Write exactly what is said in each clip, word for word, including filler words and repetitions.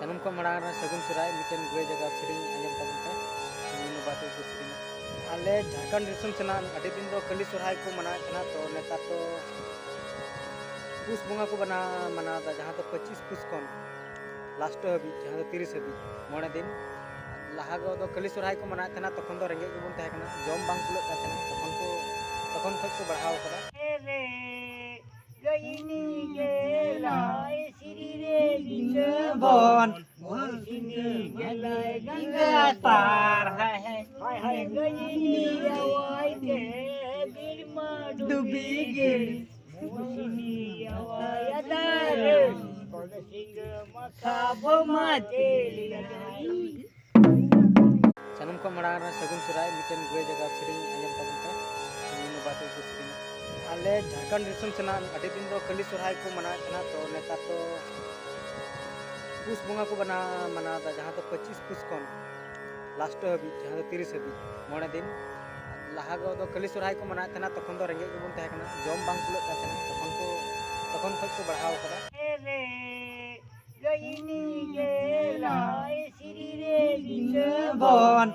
ᱥᱟᱱᱟᱢ ᱠᱷᱚᱱ ᱢᱟᱲᱟᱝ ᱨᱮ ᱥᱟᱹᱜᱩᱱ ᱥᱚᱨᱦᱟᱭ, ᱢᱤᱫᱴᱮᱱ ᱜᱟᱹᱭ ᱡᱟᱭᱜᱟ ᱥᱮᱨᱮᱧ ᱟᱸᱡᱚᱢ ᱛᱟᱵᱚᱱ ᱯᱮ᱾ ᱱᱩᱱᱩ ᱵᱟᱛᱤ ᱠᱚ ᱥᱮᱨᱮᱧᱟ᱾ ᱟᱞᱮ ᱡᱷᱟᱲᱠᱷᱚᱸᱰ ᱫᱤᱥᱚᱢ ᱥᱮᱱᱟᱜ ᱟᱹᱰᱤ ᱫᱤᱱ ᱫᱚ ᱠᱟᱹᱞᱤ ᱥᱚᱨᱦᱟᱭ ᱠᱚ ᱢᱟᱱᱟᱣᱮᱫ ᱛᱟᱦᱮᱱᱟ, ᱛᱚ ᱱᱮᱛᱟᱨ ᱫᱚ ᱯᱩᱥ ᱵᱚᱸᱜᱟ ᱠᱚ ᱵᱟᱱᱟ-, ᱢᱟᱱᱟᱣ ᱮᱫᱟ, ᱡᱟᱦᱟᱸ ᱫᱚ ᱯᱚᱸᱪᱤᱥ ᱯᱩᱥ ᱠᱷᱚᱱ ᱞᱟᱥᱴ ᱦᱟᱹᱵᱤᱡ, ᱡᱟᱦᱟᱸ ᱫᱚ ᱛᱤᱨᱤᱥ ᱦᱟᱹᱵᱤᱡ, ᱢᱚᱬᱮ ᱫᱤᱱ᱾ ᱞᱟᱦᱟ ᱫᱚ ᱠᱟᱹᱞᱤ ᱥᱚᱨᱦᱟᱭ ᱠᱚ ᱢᱟᱱᱟᱣᱮᱫ ᱛᱟᱦᱮᱱᱟ, ᱛᱚᱠᱷᱚᱱ ᱫᱚ ᱨᱮᱸᱜᱮᱡ ᱜᱮᱵᱚᱱ ᱛᱟᱦᱮᱸ ᱠᱟᱱᱟ, ᱡᱚᱢ ᱵᱟᱝ ᱠᱩᱞᱟᱹᱜ ᱠᱟᱱ ᱛᱟᱦᱮᱱᱟ, ᱛᱚᱠᱷᱚᱱ ᱠᱚ, ᱛᱚᱠᱷᱚᱱ ᱠᱷᱚᱱ ᱠᱚ ᱵᱟᱲᱦᱟᱣ ᱟᱠᱟᱫᱟ᱾ ᱰᱩᱵᱤ ᱜᱮ ᱥᱟᱱᱟᱢ ᱠᱷᱚᱱ ᱢᱟᱲᱟᱝ ᱨᱮ ᱥᱟᱹᱜᱩᱱ ᱥᱚᱨᱦᱟᱭ, ᱢᱤᱫᱴᱮᱱ ᱜᱟᱹᱭ ᱡᱟᱭᱜᱟ ᱥᱮᱨᱮᱧ ᱟᱸᱡᱚᱢ ᱛᱟᱵᱚᱱ ᱯᱮ᱾ ᱱᱩᱱᱩ ᱵᱟᱛᱤ ᱠᱚ ᱥᱮᱨᱮᱧᱟ᱾ ᱟᱞᱮ ᱡᱷᱟᱲᱠᱷᱚᱸᱰ ᱫᱤᱥᱚᱢ ᱥᱮᱱᱟᱜ ᱟᱹᱰᱤ ᱫᱤᱱ ᱫᱚ ᱠᱟᱹᱞᱤ ᱥᱚᱨᱦᱟᱭ ᱠᱚ ᱢᱟᱱᱟᱣᱮᱫ ᱛᱟᱦᱮᱱᱟ, ᱛᱚ ᱱᱮᱛᱟᱨ ᱫᱚ ᱯᱩᱥ ᱵᱚᱸᱜᱟ ᱠᱚ ᱵᱟᱱᱟ-, ᱢᱟᱱᱟᱣ ᱮᱫᱟ, ᱡᱟᱦᱟᱸ ᱫᱚ ᱯᱚᱸᱪᱤᱥ ᱯᱩᱥ ᱠᱷᱚᱱ ᱞᱟᱥᱴ ᱦᱟᱹᱵᱤᱡ, ᱡᱟᱦᱟᱸ ᱫᱚ ᱛᱤᱨᱤᱥ ᱦᱟᱹᱵᱤᱡ, ᱢᱚᱬᱮ ᱫᱤᱱ᱾ ᱞᱟᱦᱟ ᱫᱚ ᱠᱟᱹᱞᱤ ᱥᱚᱨᱦᱟᱭ ᱠᱚ ᱢᱟᱱᱟᱣᱮᱫ ᱛᱟᱦᱮᱱᱟ, ᱛᱚᱠᱷᱚᱱ ᱫᱚ ᱨᱮᱸᱜᱮᱡ ᱜᱮᱵᱚᱱ ᱛᱟᱦᱮᱸ ᱠᱟᱱᱟ, ᱡᱚᱢ ᱵᱟᱝ ᱠᱩᱞᱟᱹᱜ ᱠᱟᱱ ᱛᱟᱦᱮᱱᱟ, ᱛᱚᱠᱷᱚᱱ ᱠᱚ, ᱛᱚᱠᱷᱚᱱ ᱠᱷᱚᱱ ᱠᱚ ᱵᱟᱲᱦᱟᱣ ᱟᱠᱟᱫᱟ᱾ ᱵᱚᱱ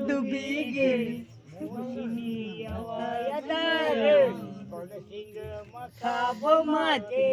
ᱰᱩᱵᱤ ᱜᱮ ᱥᱟᱵᱚ ᱢᱟᱛᱮ᱾